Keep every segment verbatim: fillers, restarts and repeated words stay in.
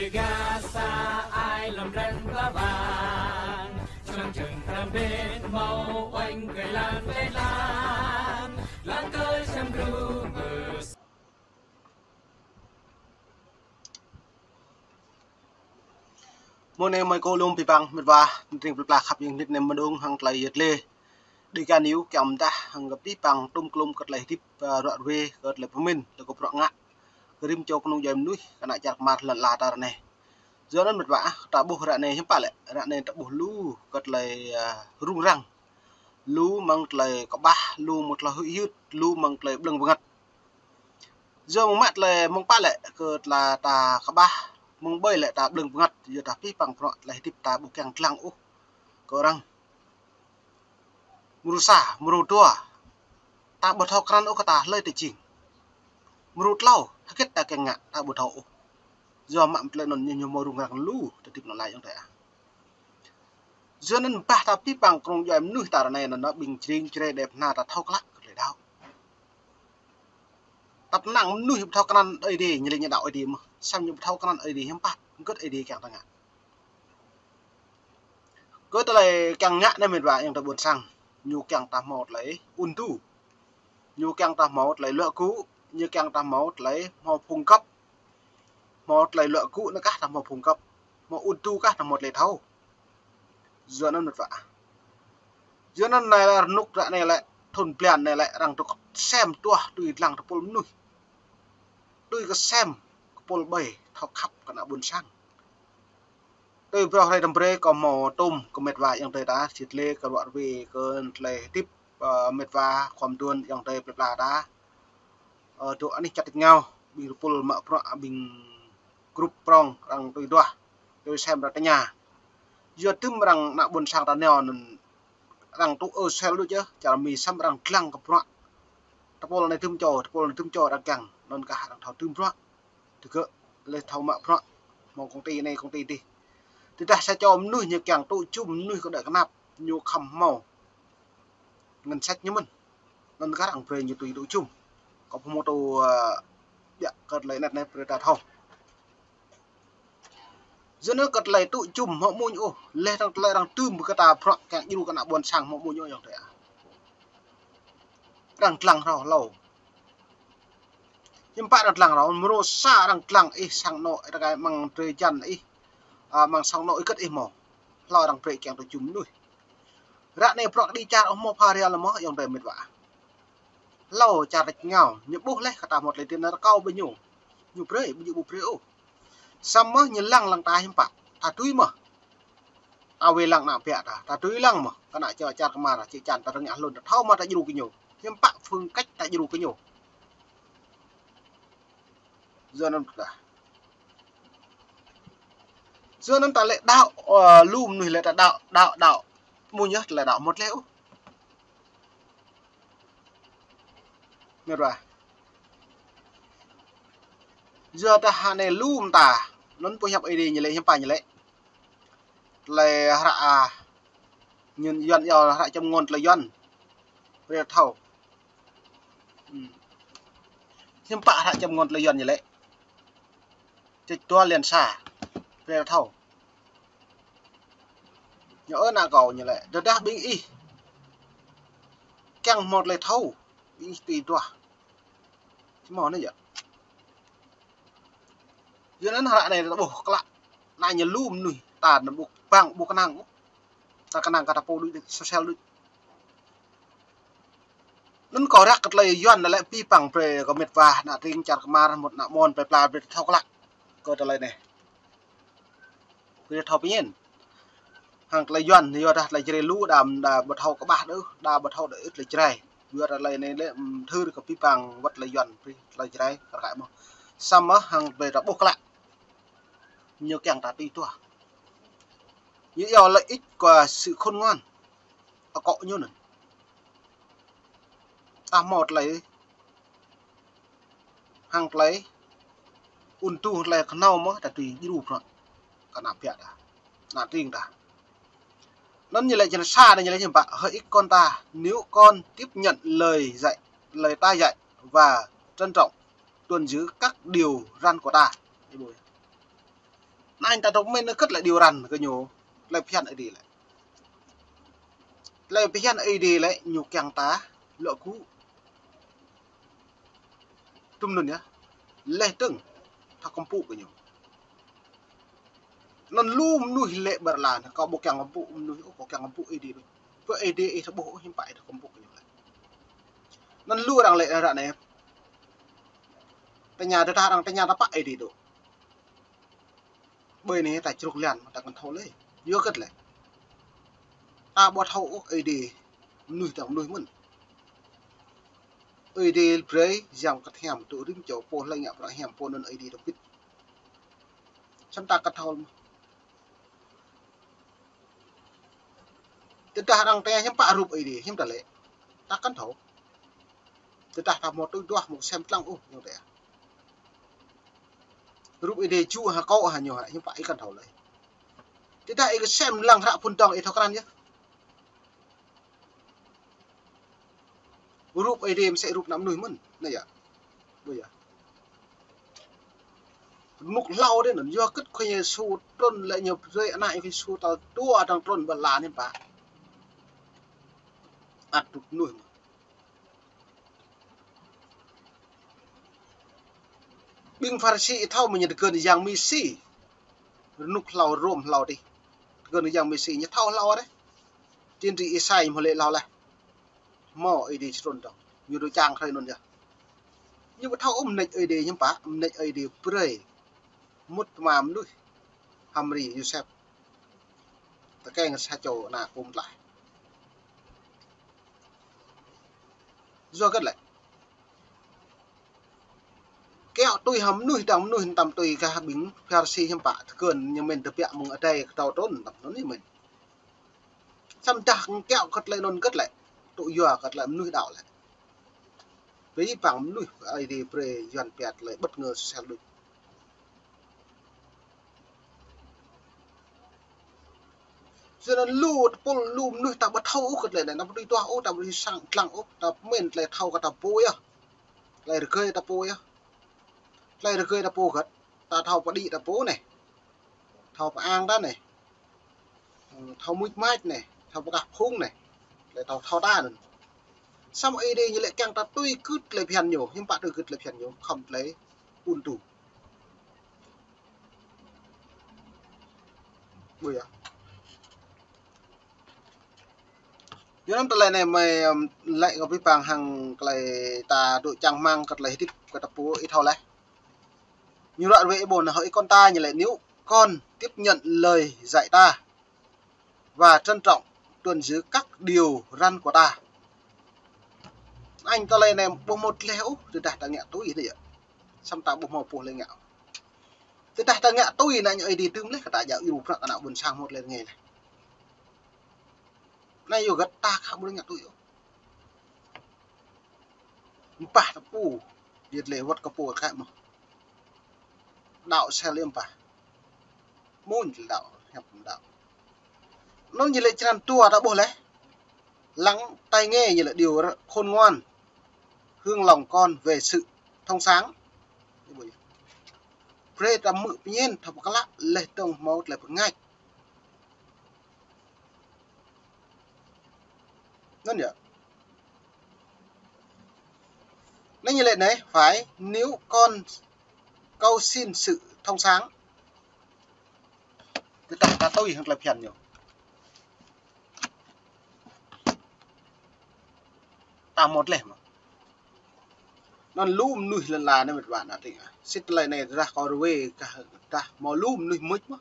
Gasa ai lăm răng ba bang, čang čang tram bên mâo oanh kơi lan kơi lan, lan kơi sem gru bơs. Mơ̆ng anai mơi kơ lŏm pơpă mĕt wa, tring pơpla khăp yang nit nem mơdung hăng tơlơi yơt lĕ. Đi kơ anai kiăng mơdah hăng kơ pơpă tŭm klŭm kơ tơlơi hơdip, ơ, ruă ruê, kơ tơlơi pơmĭn, tơlơi kơ bruă ngă. Kơ rĭm čô kơnung djuai mơnuih, kơ ană čar kơmar lŏn ala ta ră anai. Yua anŭn mĕt wa, ta ƀuh ră anai hiư̆m pă lĕ, ră anai ta ƀuh lu kơ tơlơi, ơ, rŭng răng. Lu mơ̆ng tơlơi kơƀah, lu mơ̆ng tơlơi huĭ hyưt, lu mơ̆ng tơlơi blơ̆ng bơngăt. Yua mơ̆ng mă tơlơi mơ̆ng pă lĕ kơ tơlơi ta kơƀah, mơ̆ng ƀơi lĕ ta blơ̆ng bơngăt, yua ta pơpă bruă tơlơi hơdip ta ƀu kiăng lăng ôh kơ arăng. Mrô sa, mrô dua, ta ƀu thâo krăn ôh kơ ta hlơi ta jing. Mrô klâo, hơget ta kiăng ngă, ta ƀu thâo ôh. Yua mă tơlơi anŭn ñu, ñu mâo rŭng răng lu, ta hơdip anŭn lai yơh tơi ah. Yua anŭn bah ta pơpă kơnung djuai mơnuih ta ră anai anŭn ƀing jring jre đe pơhna ta thâo klă kơ tơlơi đaŏ. Tăp năng mơnuih ƀu thâo krăn Ơi Adai, ñu lĕ ñu đaŏ Ơi Adai mơ̆n. Samơ̆ ñu ƀu thâo krăn Ơi Adai hiư̆m pă, hơget Ơi Adai kiăng ta ngă. Kơ tơlơi kiăng ngă anai mĕt wa yang ta ƀôn sang. Ñu kiăng ta hmâo tơlơi ŭn tŭ. Ñu kiăng ta hmâo tơlơi luă gŭ, ñu kiăng ta hmâo tơlơi hmâo phung găp. Hmâo tơlơi luă gŭ anŭn kah ta hmâo phung găp. Hmâo ŭn tŭ kah ta hmâo tơlơi thâo. Yua anŭn mĕt wa. Yua anŭn anai lĕ rơnŭk ră anai lĕ, thŭn blan anai lĕ, arăng tŭk sem tuah tui lăng tơpul mơnuih. Tui kơ sem, kơ pul ƀai, thâo khăp kơ ană ƀôn sang. Tui brơi hrơi tơm brơi kơ hmâo tŭm kơ mĕt wa yang tơi ta, sĭt lĕ kơ ruă ruê kơ tơlơi hơdip, ơ, mĕt wa khŏm duôn yang tơi pơpla ta. Ơ, dŏ anih čăt ngao, ƀing tơpul mă bruă, ƀing grup prŏng, arăng tui duah, tui sem arăng tơña. Yua tŭm arăng ană ƀôn sang ta nao anŭn arăng tŭ ơ sel đôč yơh, čar Mi săm arăng lăng kơ bruă. Tơpul anai tŭm čô, tơpul anai tŭm čô arăng kiăng, anŭn kah arăng thâo tŭm bruă. Tơgơ̆ lĕ thâo mă bruă, hmâo công ty anai công ty adih. Tơdah sa čô mơnuih ñu kiăng tŭ jum mơnuih kơ đơi kơnap, ñu khŏm hmâo ngân sách ñu mơ̆n. Anŭn kah arăng brơi ñu tui tŭ jum. Kơ pơhmô tŭ, ơ, biă kơ tơlơi net anai brơi ta thâo. Yua anŭn kơ tơlơi tŭ jum hmâo mơ̆n ôh, lĕ arăng tơlơi arăng tŭm kơ ta bruă kiăng djru kơ ană ƀôn sang hmâo mơ̆n ôh yang tơi ah. Arăng lăng hrŏ hlâo. Hiư̆m pă arăng lăng hrŏ, mrô sa arăng lăng ih sang anŏ, ih rơkai mơ̆ng drơi jăn ih, a, mơ̆ng sang anŏ ih kơ̆t ih hmâo. Hlâo arăng brơi kiăng tŭ jum mơnuih. Ră anai bruă kơđi čar ôh hmâo pha rial mơ̆ yang tơi mĕt wa. Hlâo čar rĕč ngao, ñu ƀuh lĕ kơ ta hmâo tơlơi tin rơkâo ƀơi ñu. Ñu brơi, ƀu djơ̆ ƀu brơi ôh. Samơ̆ ñu lăng lăng ta hiư̆m pă. Ta tui mơ̆. Ta wai lăng ană biă ta, ta tui lăng mơ̆. Kơ ană čar, čar kơmar, čih čan ta rơngiă hlŭn, ta thâo mơ̆ ta djru kơ ñu. Hiư̆m pă phương cách ta djru kơ ñu. Yua anŭn ta. Yua anŭn ta lĕ đaŏ, ơ, lu mơnuih lĕ ta đaŏ, đaŏ, đaŏ. Mơ̆ ñu tơlơi đaŏ mơ̆t lĕ ôh. Mĕt wa. Yua ta hă anai lu mơta. Anŭn pơhiăp Ơi Adai ñu lĕ hiư̆m pă ñu lĕ. Tơlơi hră, a, ñu Yuan yơh hră čăm ngôn tơlơi Yuan. Brơi thâo. Hmm. Hiư̆m pă hră čăm ngôn tơlơi Yuan ñu lĕ. Čĕč dua lian sa. Brơi thâo. Ñu ơ ană kâo ñu lĕ. Tơdah ƀing ih kiăng hmâo tơlơi thâo, ƀing ih tui duah. Či hmâo anai yơh. Yua anŭn hră anai ta ƀuh klă. Anai ñu lu mơnuih ta anŭn ƀu bang ƀu kơnang. Ta kơnang kơ ta pô đôč, sôsial đôč. Anŭn kâo răk kơ tơlơi Yuan anai lĕ pơpă brơi kơ mĕt wa ană tring čar kơmar mŭt ană mơ̆n pơpla brơi thâo klă kơ tơlơi anai. Brơi thâo pơñen. Hăng tơlơi Yuan, yua dah tơlơi Jrai lu đa, đa ƀu thâo kơƀah đôč, đa ƀu thâo đa ih tơlơi Jrai. Yua tơlơi anai lĕ, ưm, thâo kơ pơpă wơ̆t tơlơi Yuan, brơi tơlơi Jrai, kar kaĭ mơ̆. Samơ̆ hăng brơi ta ƀuh klă. Ñu kiăng ta tui duah. Ñu yua lợi ích của sự khôn ngoan. Akŏ ñu anŭn. Ta hmâo tơlơi hăng tơlơi ŭn tŭ hăng tơlơi kơhnâo mơ̆ ta tui djru bruă. Kơ ană biă ta. Ană tring ta. Anŭn ñu lĕ črăn sa anai ñu lĕ hiư̆m pă, hỡi ích con ta, nếu con tiếp nhận lời dạy, lời ta dạy và trân trọng tuân giữ các điều răn của ta. Anai ta dŏ mĭn kơ tơlơi điều răn kơ ñu, tơlơi phiăn Ơi Adai lĕ. Tơlơi phiăn Ơi Adai lĕ ñu kiăng ta lŏ gŭ tŭm anŭn yơh. Leh tơ̆ng thâo kơmpŭ kơ ñu. Anŭn lu mơnuih lĕ ƀơi lŏn anai, kâo ƀu kiăng kơmpŭ mơnuih ôh, kâo kiăng kơmpŭ Ơi Adai đôč. Pơ Ơi Adai ih thâo ƀuh ôh, hiư̆m pă ih thâo kơmpŭ kơ ñu lĕ. Anŭn lu arăng lĕ ră anai. Tơña, tơdah arăng tơña ta pă Ơi Adai dŏ. Ƀơi anai ta čruk lian, ta kăn thâo lĕ. Yua kơ tơlơi ta ƀu thâo ôh Ơi Adai mơnuih tơdang mơnuih mơ̆n. Ơi Adai brơi yang kơ hiam tŭ rĭm čô pô hlơi ngă bruă hiam pô anŭn Ơi Adai dŏ pĭt. Samơ̆ ta kăn thâo. Tơdah arăng tơña hiư̆m pă rup Ơi Adai, hiư̆m ta lĕ. Ta kăn thâo. Tơdah ta hmâo tui duah hmâo sem lăng ôh, ñu tơña. Rup Ơi Adai ču hă, kâo hă, ñu hă, hiư̆m pă ih kăn thâo lĕ. Tơdah ih kơ sem lăng hră phŭn dŏng ih thâo krăn yơh. Rup Ơi Adai mơsĕ rup ană mơnuih mơ̆n, anai yơh. Ƀu yơh. Rơnŭk hlâo dih anŭn, yua kơ Khua Yang Yêsu trŭn lĕ ñu brơi ană Khua Yang Yêsu tal dua dơ̆ng trŭn ƀơi lŏn anai pă. Ăt rup mơnuih mơ̆n. Ƀing Pharisi thâo mơ̆ ñu tơgŭn Yang Mêsi. Rơnŭk hlâo, rôm hlâo dih. Tơgŭn Yang Mêsi ñu thâo hlâo dih. Tiên tri Êsai hmâo lĕ hlâo laih. Hmâo Ơi Adai trŭn dơ̆ng. Ñu dŏ čang hrơi anŭn yơh. Ñu ƀu thâo ôh mơneč Ơi Adai hiư̆m pă, mơneč Ơi Adai brơi mŭt tơma mơnuih. H'Mari Yôsep. Tơkeng sa čô ană kơmơi tlaih. Yua kơ tơlơi kiăng tui hăng mơnuih tơdang mơnuih, tăm tui kơ ƀing Pharisi hiư̆m pă, tơgŭn ñu mĭn tơbiă mơ̆ng adai kơtâo trŭn, tăm anŭn ñu mĭn. Samơ̆ dah kiăng kơ tơlơi anŭn kơ tơlơi, tŭ yua kơ tơlơi mơnuih đaŏ lĕ. Ƀing mơnuih Ơi Adai brơi Yuan pia tơlơi bất ngờ sel đôč. Yua anŭn lu tơpul lu mơnuih ta ƀu thâo ôh kơ tơlơi anai, ta ƀu tui duah ôh, ta ƀu tui sang lăng ôh, ta mĭn tơlơi thâo kơ ta pô yơh. Tơlơi rơgơi ta pô yơh. Tơlơi rơgơi ta pô kơ, ta thâo pơđĭ ta pô anai. Thâo pơang ta anai. Thâo mưč mač anai, thâo pơkah phung anai. Tơlơi thâo, thâo ta anŭn. Samơ̆ Ơi Adai ñu lĕ kiăng ta tui kơ tơlơi phiăn ñu, hiư̆m pă tui kơ tơlơi phiăn ñu, khŏm tơlơi ŭn tŭ. Ƀu yơh. Yua anŭn tơlơi anai mơi, ưm, lĕ kơ pơpă hăng tơlơi ta dŏ čang rơmang kơ tơlơi hơdip kơ ta pô ih thâo laih. Ñu ră ruai ƀôn hơi con ta ñu lĕ nếu con tiếp nhận lời dạy ta và trân trọng tuân giữ các điều răn của ta. Anŭn tơlơi anai ƀu hmâo tơlơi ôh, tơdah ta ngă tui anai yơh. Samơ̆ ta ƀu hmâo pô lĕ ngă. Tơdah ta ngă tui anŭn Ơi Adai tŭm lĕ kơ ta djă̱ iâu prăk ană ƀôn sang hmâo tơlơi rơngai lĕ. Anai yua kơ ta khă ƀu ngă tui ôh. Mpah ta pô, điêt lĕ wơ̆t kơ pô kă mơ̆. Đaŏ sel lĕ mpah. Mơ̆n lĕ đaŏ, hiăp đaŏ. Anŭn ñu lĕ črăn dua ta ƀuh laih. Lắng tai nghe ñu lĕ điều r-, khôn ngoan, hướng lòng con về sự thông sáng. Brơi ta hmư̆ pơñen, thâo pơklă, leh dơ̆ng hmâo tơlơi pơngač. Anŭn yơh. Anai ñu lĕ anai, phải, nếu con cầu xin sự thông sáng. Tơdah ta tui hăng tơlơi phiăn ñu. Ta hmâo tơlơi mơ̆. Anŭn lu mơnuih lŏn la anai mĕt wa ană tring ah. Sĭt tơlơi anai tơdah kâo ruai kah tơdah hmâo lu mơnuih mưč mơ̆.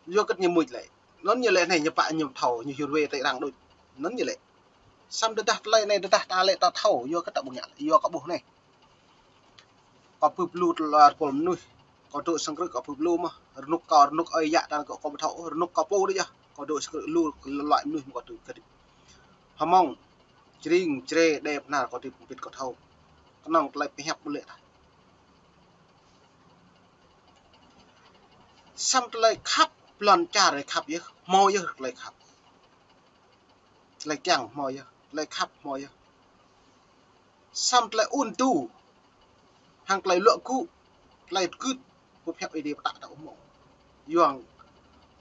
Yua kơ ñu mưč lĕ. Anŭn ñu lĕ anai ñu pă ñu thâo, ñu hiu ruai tơlơi arăng đôč. Anŭn ñu lĕ. Samơ̆ tơdah tơlơi anai tơdah ta lĕ ta thâo, yua kơ ta ƀu ngă, yua kơ ƀuh anai. Kâo bưp lu tơlơi tơpul mơnuih. Kâo dŏ sang krư̆ kâo bưp lu mơ̆. Rơnŭk kâo, rơnŭk ơi yă ta kâo, kâo ƀu thâo, rơnŭk kâo pô đôč yơh. Kâo dŏ sang krư̆ lu, lu loại mơnuih mơ̆ kâo tui kơdip. Hmâo, jring, jre, đe, bơnar kâo tui pơpĭt kâo thâo. Kơnơ̆ng tơlơi pơhiăp ƀu lĕ ta. Samơ̆ tơlơi khăp, lŏn čar rai khăp yơh, hmâo yơh tơlơi khăp. Tơlơi kiăng hmâo yơh, tơlơi khăp hmâo yơh. Samơ̆ tơlơi ŭn tŭ, hăng tơlơi luă gŭ, tơlơi gưt, Kơ phép Ơi Adai pơtă ta ôh mơ̆. Yuang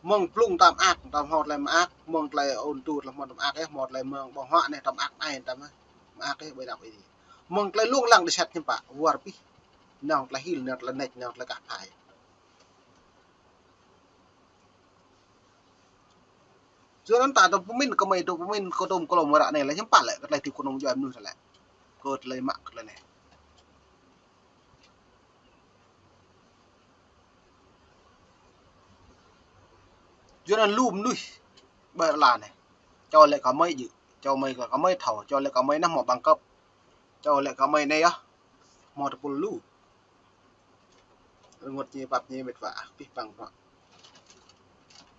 mơ̆ng blung ta mơak, ta hmâo tơlơi mơak, mơ̆ng tơlơi ôn tu, ta hmâo tơlơi mơak, ơ, hmâo tơlơi mơ̆ng ƀơ̆ng huă anai, ta mơak anai, ta mơak, mơak, ơ, ƀơi anăp Ơi Adai. Mơ̆ng tơlơi lông lăng đĭ sĕt hiư̆m pă, wơr bĭt. Nong tơlơi hil, nong tơlơi nĕč, nong tơlơi kah phai. Yua anŭn ta dŏ pơmĭn kơ mơi, dŏ pơmĭn kơ tôm kơ lŏm ră anai lĕ hiư̆m pă lĕ, kơ tơlơi tui kơnung djuai mơnuih lĕ. Kơ tơlơi mă kơ tơlơi anai. Yua anŭn lu mơnuih ƀơi ala anai. Čô lĕ kơ mơi djơ̆, čô mơi kơ, kơ mơi thâo, čô lĕ kơ mơi nao hmâo bằng cấp, čô lĕ kơ mơi anai yơh. Hmâo tơpul lu. Rơngot ñu pap ñu mĕt wa, pih păng wa.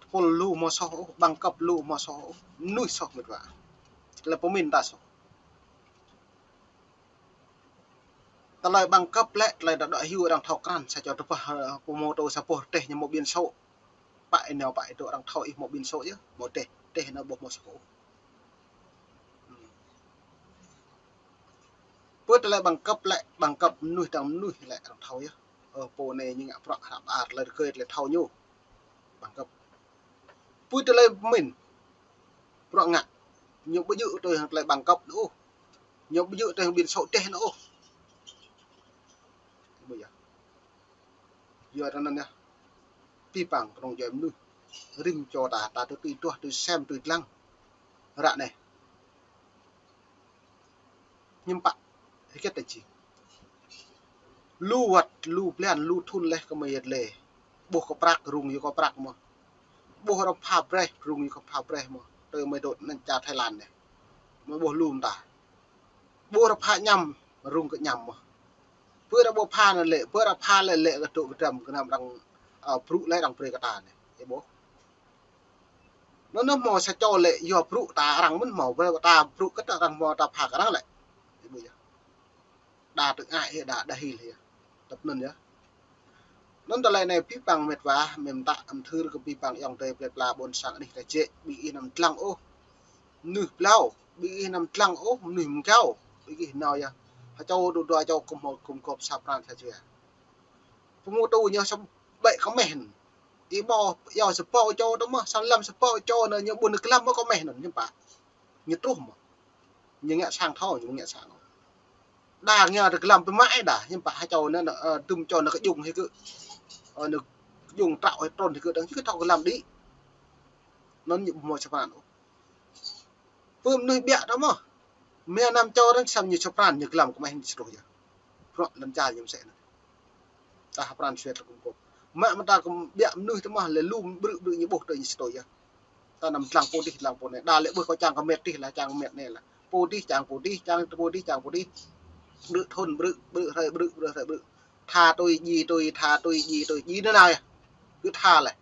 Tơpul lu hmâo soh ôh, bằng cấp lu hmâo soh ôh, mơnuih soh mĕt wa. Tơlơi pơmĭn ta soh. Tơlơi bằng cấp lĕ, tơlơi đa đuaĭ hyu arăng thâo krăn, sa čô tơpă, ơ, pơmô tô sa boh rơdêh ñu hmâo biển số. Pă ih nao pă ih dŏ arăng thâo ih hmâo biển số yơh, hmâo rơdêh, rơdêh anŭn ƀu hmâo soh ôh. Pơ tơlơi bằng cấp lĕ, bằng cấp mơnuih dang mơnuih lĕ arăng thâo yơh. Ơ, pô anai ñu ngă bruă hră ƀar, tơlơi rơgơi tơlơi thâo ñu. Bằng cấp. Pơ tơlơi pơmĭn. Bruă ngă. Ñu ƀu djơ̆ tui hăng tơlơi bằng cấp anŭn ôh. Ñu ƀu djơ̆ tui hăng biển số rơdêh anŭn ôh. Ƀu djơ̆. Yua anŭn yơh. Pih păng kơnung djuai mơnuih. Rĭm čô ta, ta tui tui tuah, tui sem, tui lăng. Ră anai. Hiư̆m pă, hơget ta či. Lu wơ̆t, lu blan, lu thun laih kơ mơi yơh lĕ. Ƀuh kơ prăk, rŭng yua kơ prăk mơ̆. Ƀuh arăng pha braih, rŭng yua kơ pha braih mơ̆. Tui mơi dŏ anŭn čar Thái Lan anai. Mơi ƀuh lu mơta. Ƀuh arăng pha añăm, rŭng kơ añăm mơ̆. Pơ arăng ƀu pha anŭn lĕ, pơ arăng pha lĕ, lĕ kơ dŏ kơ dram, kơ anăm arăng, ơ, brŭ laih arăng brơi kơ ta anai. Ih ƀuh. Anŭn anŭn hmâo sa čô lĕ yua brŭ ta arăng mơ̆n hmâo, brơi ta brŭ kơ ta arăng hmâo ta pha kơ arăng lĕ. Ih ƀuh yơh. Đa tơngai yơh, đa, đa hil yơh. Tơpă anŭn yơh. Anŭn tơlơi anai pih păng mĕt wa, mĕm ta ăm thưr kơ pih păng ayŏng adơi plơi pla ƀôn sang anih ta jĕ, ƀing ih anăm dlăng ôh. Mơnuih blâo, ƀing ih anăm dlăng ôh, mơnuih mơgao, ƀing ih nao yơh. Hơčâo dua dua čô kơm hmâo kơm gŏp sa pran sa jua. Pơmô tô ñu sa ƀĕ kơmeh. Ih ƀuh, yua sa pô čô tơ mơ̆, sa lăm sa pô čô anŭn ñu ƀu nao glăm mơ̆ kơmeh anŭn, hiư̆m pă. Ñu truh mơ̆. Ñu ngă sang thâo, ñu ngă sang. Đa ngă tơ glăm pơmă ih đa, hiư̆m pă hơčâo anŭn, ơ, tŭm čô anŭn kơjung hĭ kơ. Ơ, anŭn kơjung trăo hĭ trôn hĭ kơ, dang hĭ kơ thâo glăm đĭ. Anŭn ñu ƀu hmâo sa pran ôh. Pơ mơnuih ƀiă tơ mơ̆. Mia năm čô arăng sam ñu sa pran ñu glăm kơmeh ñu sa truh yơh. Bruă lŏn čar ñu mơsĕ anŭn. Ta ha pran sui tơ kơm kŏp. Mă mơta kơ ƀiă mơnuih tơ mơ̆ lĕ lu brư̆ brư̆ ñu ƀuh tơ ñu sa truh yơh. Ta anăm dlăng pô dih, dlăng pô anai. Đa lĕ ƀuh kơ čang kơ mĕt dih lah, čang kơ mĕt anai lah. Pô dih, čang pô dih, čang pô dih, čang pô dih. Brư̆ thun, brư̆, brư̆ hrơi, brư̆, brư̆ hrơi, brư̆. Tha tui, djai tui, tha tui, djai tui, djai anŭn nao yơh. Kơ tha laih.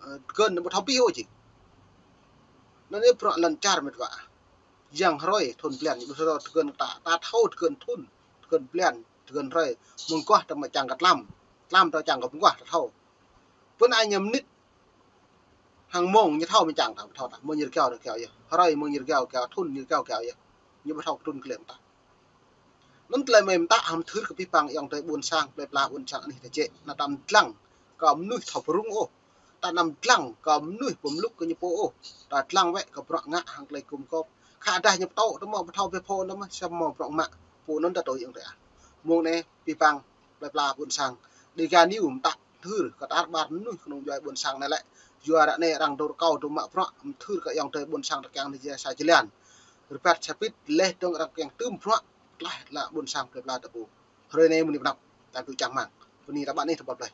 Ơ, kơn anŭn ƀu thâo pih ôh či. Anŭn yơh bruă lŏn čar mĕt wa. Yang hrơi, thun blan, ñu ƀu thâo tơkơn ta, ta thâo tơkơn thun, tơkơn blan, tơkơn hrơi. Mơguah ta mă čang kơ tlam, tlam ta čang kơ mơguah ta thâo. Pơ anai ñu mơnit, hăng mông ñu thâo mơ̆ čang ta, ƀu thâo ta, mông ñu rơgao rơgao yơh. Hrơi mông ñu rơgao rơgao, thun ñu rơgao rơgao yơh. Ñu ƀu thâo kơ trŭn kơ lĕ mơta. Anŭn tơlơi mơi mơta hăm thưr kơ pih păng ayŏng adơi ƀôn sang, plơi pla ƀôn sang anih ta jĕ, anăm ta dlăng kơ mơnuih thâo pơrŭng ôh. Ta anăm dlăng kơ mơnuih pơmluk kơ ñu pô ôh. Ta dlăng wơ̆t kơ bruă ngă hăng tơlơi kơm kŏp. Khă dah ñu pơtô, tơ mơ̆ pơthâo pơphô, tơ mơ̆ sa mơ̆ bruă mă. Pô anŭn ta tui ayŏng adơi ah. Mông anai, pih păng, plơi pla ƀôn sang. Dega News mơta thưr kơ tar ƀar mơnuih kơnung djuai ƀôn sang anai lĕ. Yua ră anai arăng dŏ rơkâo dŏ mă bruă, thưr kơ ayŏng adơi ƀôn sang ta kiăng anai jĕ sa jơlan. Rơbat sa pit, laih dơ̆ng arăng kiăng tŭm bruă, tlaih tla ƀôn sang plơi pla ta pô. Hrơi anai mơ̆ng anai pơ anăp, ta tui čang rơmang. Bơni ta ƀă anai ta ƀuh laih.